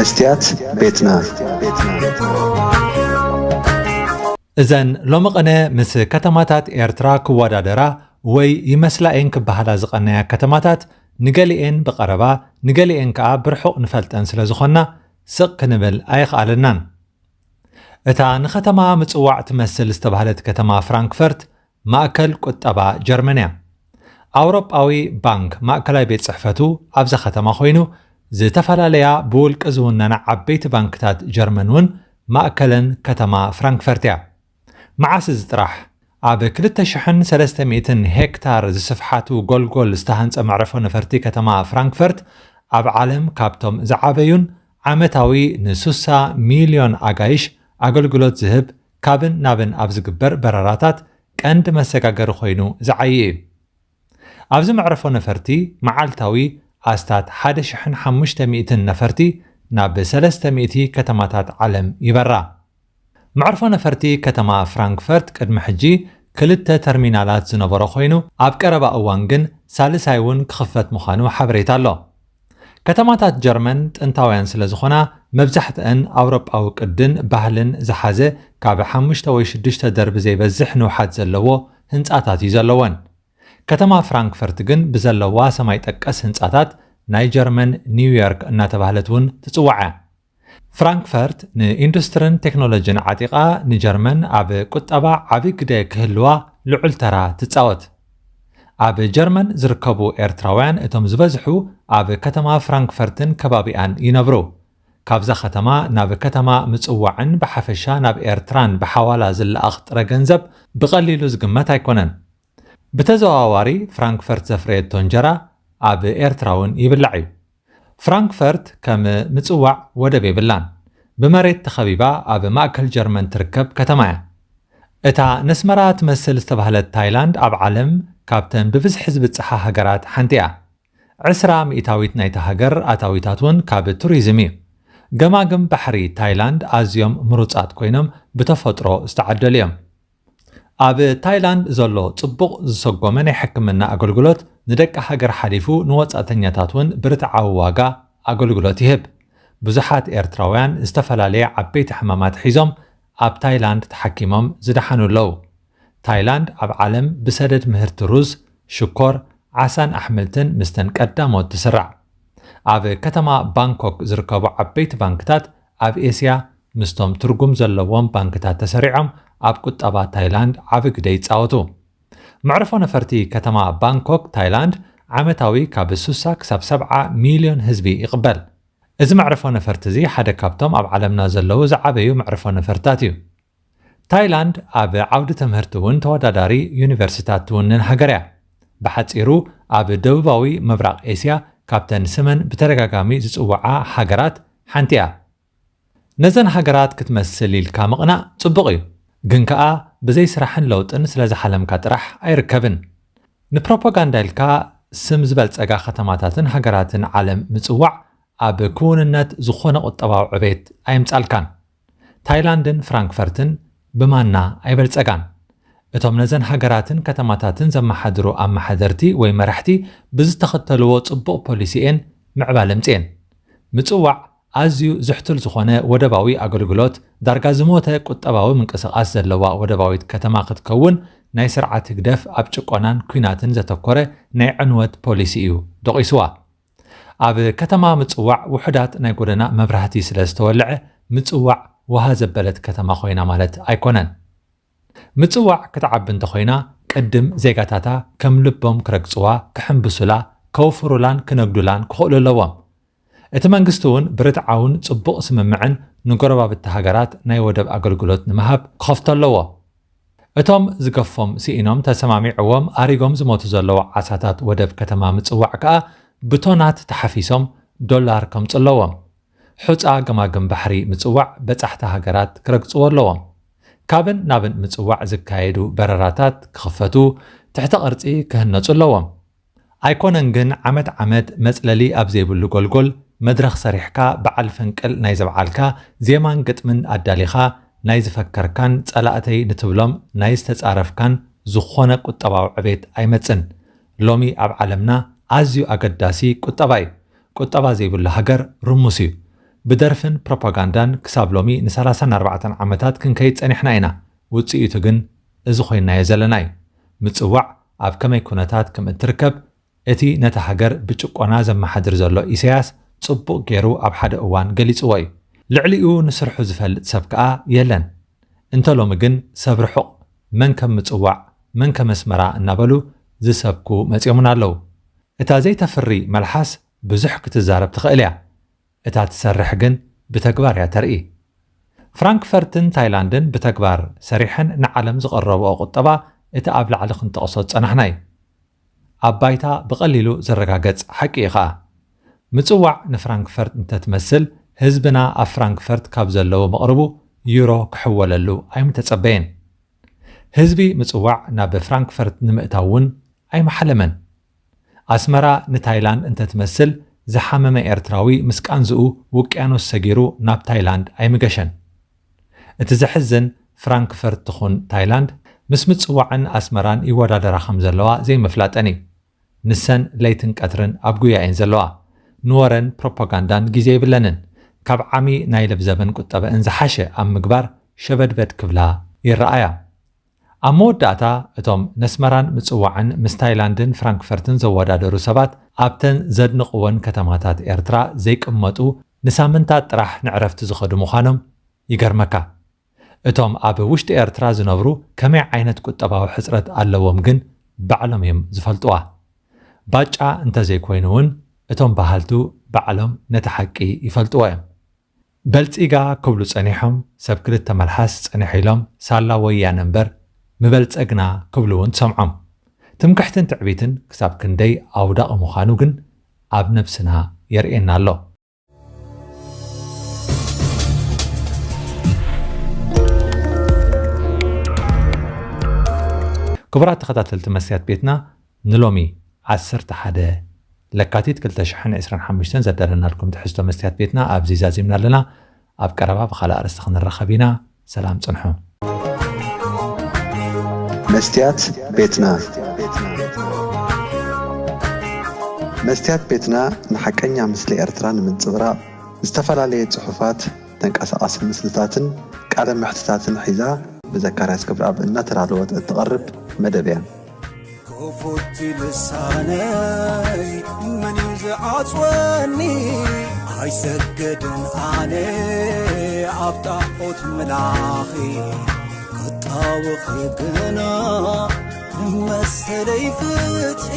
ስትያት ቤትና። እዘን ሎሚ ቅነ ምስ ከተማታት ኤርትራ ክወዳደራ ወይ ይመስላ እየን ክበሃላ ዝቐነያ ከተማታት፣ ንገሊኤን ብቐረባ ንገሊኤን ከኣ ብርሑቕ ንፈልጠን ስለ ዝኾንና፣ ስቕ ክንብል ኣይኸኣለናን። እታ ንከተማ ምጽዋዕ ትመስል ዝተባህለት ከተማ ፍራንክፈርት፣ ማእከል ቁጠባ ጀርመን እያ። ኣውሮጳዊ ባንክ ማእከላይ ቤት ጽሕፈቱ ኣብዛ ከተማ ኮይኑ፣ ዝተፈላለያ ብውልቂ ዝውነና ዓበይቲ ባንክታት ጀርመን እውን ማእከለን ከተማ ፍራንክፈርት እያ። መዓስ እዚ ጥራሕ፣ ኣብ ክልተ ሽሕን ሰለስተ ሚእትን ሄክታር ዝስፍሓቱ ጎልጎል ዝተሃንጸ መዕረፎ ነፈርቲ ከተማ ፍራንክፈርት፣ ኣብ ዓለም ካብቶም ዝዓበዩን ዓመታዊ ንስሳ ሚልዮን ኣጋይሽ ኣገልግሎት ዝህብ፣ ካብን ናብን ኣብ ዝግበር በረራታት ቀንዲ መሰጋገሪ ኮይኑ ዝዓዪ እዩ። ኣብዚ መዕረፎ ነፈርቲ መዓልታዊ ኣስታት ሓደ ሽሕን ሓሙሽተ ሚእትን ነፈርቲ ናብ ሰለስተ ሚእቲ ከተማታት ዓለም ይበራ። መዕርፎ ነፈርቲ ከተማ ፍራንክፈርት ቅድሚ ሕጂ ክልተ ተርሚናላት ዝነበሮ ኮይኑ፣ ኣብ ቀረባ እዋን ግን ሳልሳይ እውን ክኽፈት ምዃኑ ሓበሬታ ኣሎ። ከተማታት ጀርመን ጥንታውያን ስለ ዝኾና፣ መብዛሕትአን ኣውሮጳዊ ቅድን ባህልን ዝሓዘ፣ ካብ ሓሙሽተ ወይ ሽዱሽተ ደርቢ ዘይበዝሕ ንውሓት ዘለዎ ህንጻታት እዩ ዘለወን። ከተማ ፍራንክፈርት ግን ብዘለዋ ሰማይ ጠቀስ ህንጻታት ናይ ጀርመን ኒውዮርክ እናተባህለት እውን ትጽዋዕ። ፍራንክፈርት ንኢንዱስትርን ቴክኖሎጂን ዓጢቓ፣ ንጀርመን ኣብ ቁጠባ ዓቢ ግደ ክህልዋ ልዑል ተራ ትጻወት። ኣብ ጀርመን ዝርከቡ ኤርትራውያን እቶም ዝበዝሑ ኣብ ከተማ ፍራንክፈርትን ከባቢኣን ይነብሩ። ካብዛ ከተማ ናብ ከተማ ምጽዋዕን ብሓፈሻ ናብ ኤርትራን ብሓዋላ ዝለኣኽ ጥረ ገንዘብ ብቐሊሉ ዝግመት ኣይኮነን። ብተዘዋዋሪ ፍራንክፈርት ዘፍረየቶ እንጀራ ኣብ ኤርትራ እውን ይብላዕ እዩ። ፍራንክፈርት ከም ምጽዋዕ ወደብ የብላን። ብመሬት ተኸቢባ ኣብ ማእከል ጀርመን ትርከብ ከተማ እያ። እታ ነስመራ ትመስል ዝተባህለት ታይላንድ ኣብ ዓለም ካብተን ብብዝሒ ዝብጽሓ ሃገራት ሓንቲ እያ። ዕስራ ሚእታዊት ናይታ ሃገር ኣታዊታት እውን ካብ ቱሪዝም እዩ። ገማግም ባሕሪ ታይላንድ ኣዝዮም ምሩጻት ኮይኖም ብተፈጥሮ ዝተዓደሉ እዮም። ኣብ ታይላንድ ዘሎ ጽቡቕ ዝሰጎመ ናይ ሕክምና ኣገልግሎት ንደቂ ሃገር ሓሊፉ ንወጻእተኛታት እውን ብርትዓዊ ዋጋ ኣገልግሎት ይህብ። ብዙሓት ኤርትራውያን ዝተፈላለየ ዓበይቲ ሕማማት ሒዞም ኣብ ታይላንድ ተሓኪሞም ዝደሓኑ ኣለዉ። ታይላንድ ኣብ ዓለም ብሰደድ ምህርቲ ሩዝ፣ ሽኮር፣ ዓሳን ኣሕምልትን ምስተን ቀዳሞት ትስራዕ። ኣብ ከተማ ባንኮክ ዝርከቡ ዓበይቲ ባንክታት ኣብ ኤስያ ምስቶም ትርጉም ዘለዎም ባንክታት ተሰሪዖም ኣብ ቁጠባ ታይላንድ ዓቢ ግደ ይጻወቱ። መዕርፎ ነፈርቲ ከተማ ባንኮክ ታይላንድ ዓመታዊ ካብ ስሳ ክሳብ ሰብዓ ሚልዮን ህዝቢ ይቕበል። እዚ መዕርፎ ነፈርቲ እዚ ሓደ ካብቶም ኣብ ዓለምና ዘለዉ ዝዓበዩ መዕርፎ ነፈርታት እዩ። ታይላንድ ኣብ ዓውዲ ትምህርቲ እውን ተወዳዳሪ ዩኒቨርሲታት ትውንን ሃገር እያ። ብሓጺሩ ኣብ ደቡባዊ ምብራቕ ኤስያ ካብተን ስመን ብተደጋጋሚ ዝጽውዓ ሃገራት ሓንቲ እያ። ነዘን ሃገራት ክትመስል ኢልካ ምቕናእ ጽቡቕ እዩ፣ ግን ከኣ ብዘይ ስራሕን ለውጥን ስለ ዝሓለምካ ጥራሕ ኣይርከብን። ንፕሮፓጋንዳ ኢልካ ስም ዝበልጸጋ ከተማታትን ሃገራትን ዓለም ምጽዋዕ ኣብ ክውንነት ዝኾነ ቁጠባዊ ዕቤት ኣየምጻልካን። ታይላንድን ፍራንክፈርትን ብማና ኣይበልጸጋን። እቶም ነዘን ሃገራትን ከተማታትን ዘመሓድሩ ኣመሓደርቲ ወይ መራሕቲ ብዝተኸተልዎ ጽቡቕ ፖሊሲ እየን ምዕባለ ኣምጺኤን። ምጽዋዕ ኣዝዩ ዝሕቱል ዝኾነ ወደባዊ ኣገልግሎት፣ ዳርጋ ዝሞተ ቁጠባዊ ምንቅስቓስ ዘለዋ ወደባዊት ከተማ ክትከውን ናይ ስርዓት ህግደፍ ኣብ ጭቆናን ኲናትን ዘተኮረ ናይ ዕንወት ፖሊሲ እዩ ደቒስዋ። ኣብ ከተማ ምጽዋዕ ውሑዳት ናይ ጎደና መብራህቲ ስለ ዝተወልዐ ምጽዋዕ ውሃ ዘበለት ከተማ ኮይና ማለት ኣይኮነን። ምጽዋዕ ክትዓቢ እንተኾይና ቅድም ዜጋታታ ከም ልቦም ክረግጽዋ፣ ክሕንብሱላ፣ ከውፍሩላን ክነግዱላን ክኽእሉ ኣለዎም። እቲ መንግስቲ እውን ብርትዓውን ጽቡቕ ስምምዕን ንጎረባብቲ ሃገራት ናይ ወደብ ኣገልግሎት ንምሃብ ክኸፍቶ ኣለዎ። እቶም ዝገፎም ስኢኖም ተሰማሚዕዎም ኣሪጎም ዝሞቱ ዘለዉ ዓሳታት ወደብ ከተማ ምጽዋዕ ከኣ ብቶናት ተሓፊሶም ዶላር ከምጹ ኣለዎም። ሑጻ ገማግም ባሕሪ ምጽዋዕ በጻሕቲ ሃገራት ክረግጽዎ ኣለዎም። ካብን ናብን ምጽዋዕ ዝካየዱ በረራታት ክኽፈቱ፣ ትሕተ ቅርጺ ክህነጹ ኣለዎም። ኣይኮነን ግን ዓመት ዓመት መጽለሊ ኣብ ዘይብሉ ጎልጎል መድረኽ ሰሪሕካ በዓል ፈንቅል ናይ ዘብዓልካ ዜማን ግጥምን ኣዳሊኻ ናይ ዝፈከርካን ጸላእተይ ንትብሎም ናይ ዝተጻረፍካን ዝኾነ ቁጠባዊ ዕቤት ኣይመጽን። ሎሚ ኣብ ዓለምና ኣዝዩ ኣገዳሲ ቁጠባ እዩ። ቁጠባ ዘይብሉ ሃገር ርሙስ እዩ። ብደርፍን ፕሮፓጋንዳን ክሳብ ሎሚ ን34 ዓመታት ክንከይድ ጸኒሕና ኢና። ውጽኢቱ ግን እዚ ኮይናዮ ዘለና እዩ። ምጽዋዕ ኣብ ከመይ ኩነታት ከም እትርከብ እቲ ነታ ሃገር ብጭቆና ዘመሓድር ዘሎ ኢሳያስ ጽቡቕ ገይሩ ኣብ ሓደ እዋን ገሊጽዎ እዩ። ልዕሊኡ ንስርሑ ዝፈልጥ ሰብ ከኣ የለን። እንተ ሎሚ ግን ሰብ ርሑቕ፣ መን ከም ምጽዋዕ፣ መን ከም ኣስመራ እናበሉ ዝሰብኩ መጺኦምና ኣለዉ። እታ ዘይተፍሪ መልሓስ ብዙሕ ክትዛረብ ትኽእል እያ። እታ ትሰርሕ ግን ብተግባር እያ ተርኢ። ፍራንክፈርትን ታይላንድን ብተግባር ሰሪሐን ንዓለም ዝቐረብኦ ቁጠባ እቲ ኣብ ላዕሊ ክንጠቕሶ ዝጸናሕና እዩ። ኣብ ባይታ ብቐሊሉ ዝረጋገጽ ሓቂ እዩ ኸኣ። ምጽዋዕ ንፍራንክፈርት እንተትመስል፣ ህዝብና ኣብ ፍራንክፈርት ካብ ዘለዎ መቕርቡ ዩሮ ክሕወለሉ ኣይምተጸበየን። ህዝቢ ምጽዋዕ ናብ ፍራንክፈርት ንምእታው እውን ኣይመሓለመን። ኣስመራ ንታይላንድ እንተትመስል፣ ዝሓመመ ኤርትራዊ ምስ ቃንዝኡ ውቅያኖስ ሰጊሩ ናብ ታይላንድ ኣይምገሸን። እቲ ዘሕዝን፣ ፍራንክፈርት ትኹን ታይላንድ ምስ ምጽዋዕን ኣስመራን ይወዳደራ ከም ዘለዋ ዘይምፍላጠን እዩ። ንሰን ለይትን ቀትርን ኣብ ጉያ እየን ዘለዋ። ንወረን ፕሮፓጋንዳን ግዜ የብለንን። ካብ ዓሚ ናይ ለብዘበን ቁጠበአን ዝሓሸ ኣብ ምግባር ሸበድበድ ክብላ ይረኣያ። ኣብ መወዳእታ፣ እቶም ነስመራን ምጽዋዕን ምስ ታይላንድን ፍራንክፈርትን ዘወዳደሩ ሰባት ኣብተን ዘድንቕወን ከተማታት ኤርትራ ዘይቅመጡ ንሳምንታት ጥራሕ ንዕረፍቲ ዝኸዱ ምዃኖም ይገርመካ። እቶም ኣብ ውሽጢ ኤርትራ ዝነብሩ ከመይ ዓይነት ቁጠባዊ ሕጽረት ኣለዎም ግን ባዕሎም እዮም ዝፈልጥዋ። ባጫ እንተዘይኮይኑ እውን እቶም በሃልቱ ባዕሎም ነቲ ሓቂ ይፈልጥዎ እዮም። በልጺጋ ክብሉ ጸኒሖም ሰብ ክልተ መልሓስ ጽንሕ ኢሎም ሳላ ወያነ እምበር ምበልጸግና ክብሉ እውን ትሰምዖም። ትምክሕትን ትዕቢትን ክሳብ ክንደይ ኣውዳቒ ምዃኑ ግን ኣብ ነብስና የርእየና ኣሎ። ክቡራት ተኸታተልቲ መስትያት ቤትና፣ ንሎሚ ዓሰርተ ሓደ ለካቲት ክልተ ሽሕን ዕስራን ሓሙሽተን ዘዳለናልኩም ትሕዝቶ መስትያት ቤትና ኣብዚ ዛዚምና ኣለና። ኣብ ቀረባ ብኻልእ ኣርእስቲ ክንራኸብ ኢና። ሰላም ጽንሑ። መስትያት ቤትና። መስትያት ቤትና ንሓቀኛ ምስሊ ኤርትራ ንምንጽብራቕ ዝተፈላለየ ጽሑፋት፣ ተንቀሳቓሲ ምስልታትን ቃለ መሕትታትን ሒዛ ብዘካርያስ ገብረኣብ እናተዳለወት እትቐርብ መደብ እያ። ክፉት ልሳነይ መን እዩ ዝዓጽወኒ? ኣይሰግድን ኣነ ኣብ ጣዖት ምላኺ፣ ክጣወኺ ግና መሰለይ ፍትሒ።